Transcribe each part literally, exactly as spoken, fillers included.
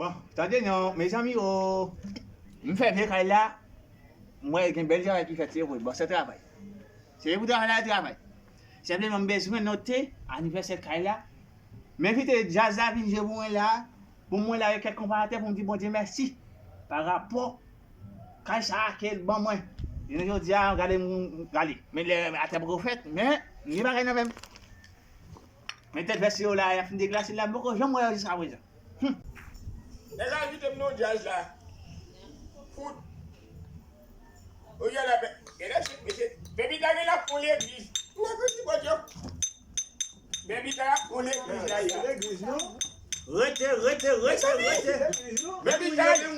Bon, tande non, mezanmi o. M fè vye kay la, m wè gen bèl travay ki fèt, se vre. Bon, se travay. Se pou travay la, travay. Senpleman, m bezwen note anivèsè kay la. M envite djaz la vin jwe pou mwen la, pou mwen la, avèk kèk konparatè, pou m di Bondye mèsi. Pa rapò kay sa a ke l ban mwen. Jounen jodi a, gade m, gade. Men lè atè poko fèt, men m gen bagay nan men m. Men tèt vès yo la, y ap fin deglase la, m poko janm wè yo jiskaprezan. Hum. Nèg la kite m nan djaz la. Fout. Ou gen la, e la, mesye, Baby Tay gen la pou legliz. Ou wè kòm ti bòt yo. Baby Tay ap pou legliz la, ya. Legliz, non? Rete, rete, rete, rete. Baby Tay.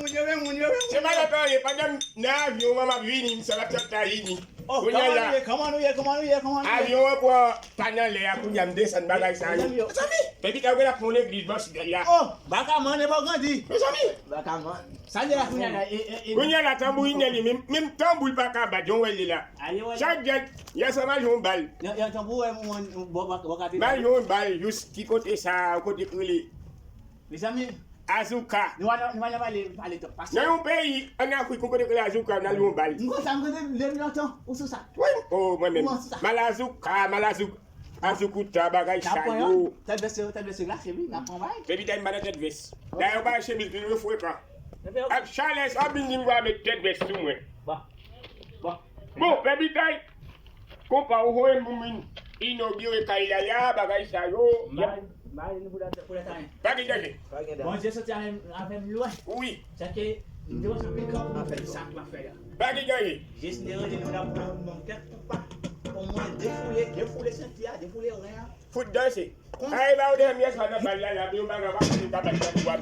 Se pa lòt anyen, pandan m nan avyon an, m ap vini, m sa ap chante Tayini. Oh, kòman nou ye, kòman nou ye, kòman nou ye, kòman nou ye? Avyon an pran pa nan lè a, kounye a m desann bagay sa yo. Mezanmi, Baby Tay gen la pou legliz, bòs, ya. Oh, baka manne pa grandi. Mezanmi. Baka man. Sa l ye la kounye a la, e, e, e. Kounye a la, tanbou li, menm, menm tanbou l pa ka bat, jan w wè l ye la. Chak djèt, y a sa mal yon bal. Yon, yon tanbou, wè, mwen, bò, bò, bò, kote. Mal yon bal, jis ki kote sa, kote k rele. Mezanmi. Azouka. Nou pa, nou pa pale, pale twòp. Nan yon peyi ann Afrik, yon kote k rele Azouka, n al yon bal. M konn sa, m konn depi lontan, ou sou sa. Wi, oh, mwen menm. Ou sou sa. Mal Azouka, mal Azouka. Azoukuta, bagay sa yo. Tèt vès yo, tèt vès yo lache, wi, n ap pran bagay. Baby Tay m pa nan tèt vès. Dayè, ou pa chemiz, li refrekan. Ak chalè sa, vin di m va met tèt vès sou mwen. Bon. Bon. Bon, Baby Tay, konpa ou voye m pou m vin inogire kay la, ya, bagay sa yo. M pa, m pa vin pou la, pou la tayen. Pa gen danje. Pa gen danje. Bondye soti avè m, avè m lwen. Wi. Sa ke, m te panse anpil tan pou m fè sa k m ap fè la. Pa gen danje. Jis m te rele nou la pou nou ban m kèk kou pa. Omwen defoule, defoule senti a, defoule ren an. Fout danse. Ay, ba ou de M S pa nan bal la, la, yon bagay pa fini pa bal la pou w ap.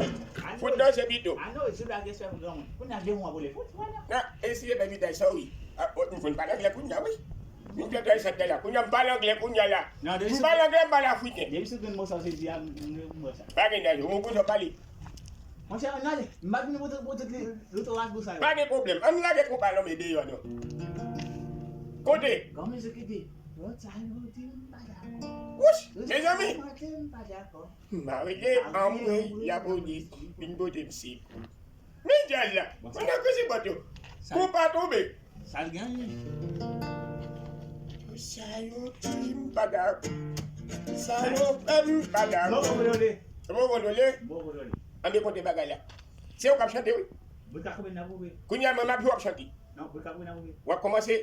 Fout danse pito. Ano, si w lage sè pou granmoun. Kounye a, gen yon abole fout, vwala. Nan, eseye Baby Tay, sorry. A, o, m konn pale anglè kounye a, wi. M te tande sa talè. Kounye a, m pale anglè kounye a la. M pale anglè, m pale afriken. Depi sou grenn mo sa w sezi a, m, m, m wè sa. Pa gen danje, ou konn sa w pale. Monchè, ann ale. M pa vin pou tout, pou tout li, louto ras bousa yo. Pa gen pwoblèm. Ann lage konpa lonmen deyò, non. Kote? Kòman se ki di? Lòt sa yo di m pa dakò. Wouch, mezanmi. Lòt sa yo di m pa dakò. M pa rele anmwe, y a polis, vin pote m sekou. Men djaz la, mwen nan krizi bòt yo. Kou pa tonbe. Sa l genyen? Sa yo di m pa dakò. Sa yo fè m pa dakò. Bon, bon, bon, bon. Bon, bon, bon. Ann de konte bagay la. Se ou k ap chante, wi. Bout ka konbyen nan pwouve? Kounye a, mwen m ap jwe, w ap chante. Non, bout ka konbyen nan pwouve? W ap kòmanse.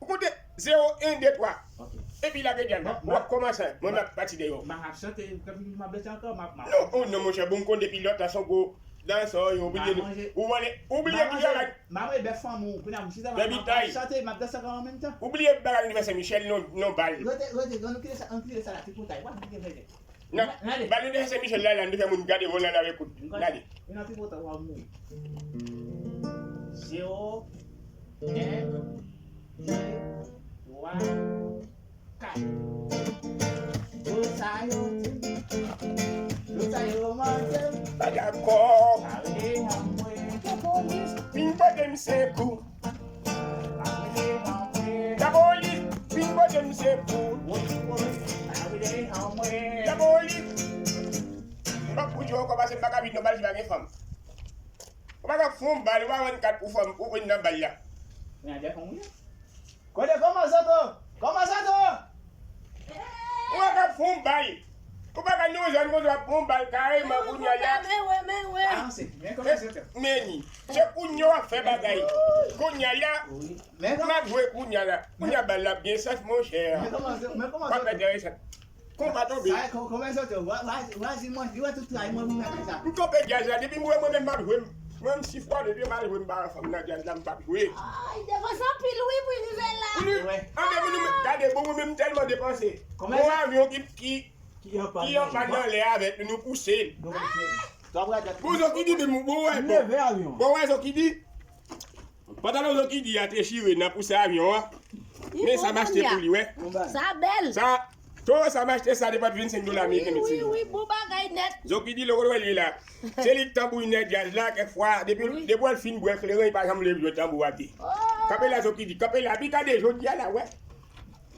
Ou konte zewo, en, de, twa. Ok. Epi lage djaz la. W ap kòmanse. Mwen m ap pati deyò. M ap chante, m ap danse ankò, m ap, m ap. Non, oh, non, monchè, bon, m konn depi lòt la se yon gwo dansè, yo, ou bliye. Ou vole, ou bliye ki travay. M ap manje bèf fanm ou, kounye a, m chita, m ap chante, m ap danse ankò an menm tan. Ou bliye bagay anivèsè Michel, non, non, bal. Rete, rete, ann kite sa, ann kite sa la, tripotay, w ap di gen vèjè. Nan, bal nou te fè Sen Michel la, la, nou te fè moun gade volan avèk kout. Gade. Vin nan tripotay, w ap mouri. Zewo, en, de, twa, kat. Yo sa yo di m, yo sa yo mande m. Pa dakò. Pa rele anmwe. Lapolis vin pote m sekou. Lapolis vin pote m sekou. Lapolis. M p ap koute w ankò paske m pa ka viv nan bal ki pa gen fanm. Ou pa ka fè yon bal, ou pa vann kat pou fanm, ou vin nan bal la. Men a de fanm ou ye? Kote kòman Santo? Kòman Santo? Ou pa ka fè yon bal. Ou pa ka nan yon zòn konsa w ap fè yon bal kareman kounye a la. Men wè, men wè. Avanse. Men kòman Santo? Men ni. Se kounye a w ap fè bagay. Kounye a la. M ap jwe kounye a la. Kounye a bal la ap gen sans, monchè. W ap fè enteresan. Konpa tonbe. Sa, kò-, kòman Santo? Wa, wa, wa, di mwen, di wè tout tray mwen, mwen fè sa. M tonbe djaz la, depi m wè mwen menm m ap jwe, m, mwen m sifwa, depi m al jwe, m pa wè fanm nan djaz la, m p ap jwe. Ay, depanse anpil, wi, pou rive la. Anben, men nou gade, bon, mwen menm m tèlman depanse. Bon, avyon ki, ki, ki an pàn nan lè avèk nou, nou pouse l. Bon, Zokidi, bon, wè, bon. Bon, wè, Zokidi. Pantalon Zokidi a te chire nan pouse avyon an. Men sa m achte pou li, wè. Sa bèl. Sa, to sa m achte sa, te pòt vennsenk dola ameriken, wi, wi, bon bagay nèt. Zokidi, lè w wè li la. Se li k tanbourinè djaz la, kèk fwa, depi, depi w al fin bwè kleren, li pa janm leve jwe tanbou a te. Kanpe la, Zokidi, kanpe la. Epi gade, jodi a la, wè.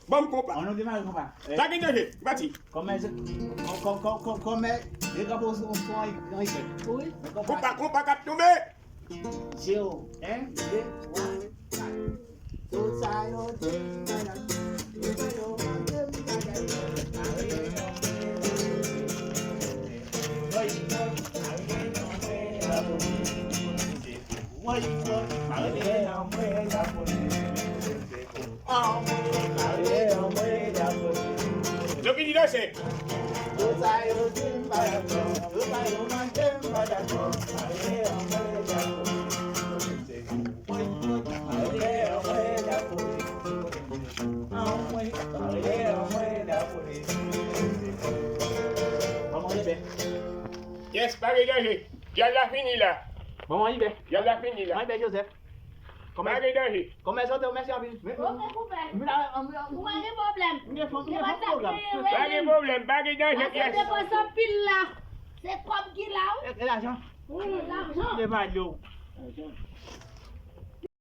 Ban m konpa. An nou demare konpa. Eh, pa gen danje, li pati. Kòmè, kò- kò- kò- kò- kòmè, li ka poze yon son an Y. Wi. Konpa, konpa k ap tonbe. Zewo, en, de, twa, kat. Tout sa yo di m bagay. Tout sa yo mande m bagay. Yo vini danse. Yes, pa gen danje. Yal la fini la. Manman Ibe. Yal la fini la. Manman Ibe Joseph. Kòmè, pa gen danje. Kòmè sote, mèsi anpil. Ok, konpè. Vin la, an, an, ou pa gen pwoblèm. M gen fon, m gen fon pwoblèm. Pa gen pwoblèm, pa gen danje, yes. Depans anpil la. Se kòb ki la, wi. E, e lajan. Wi, lajan. M te pale w.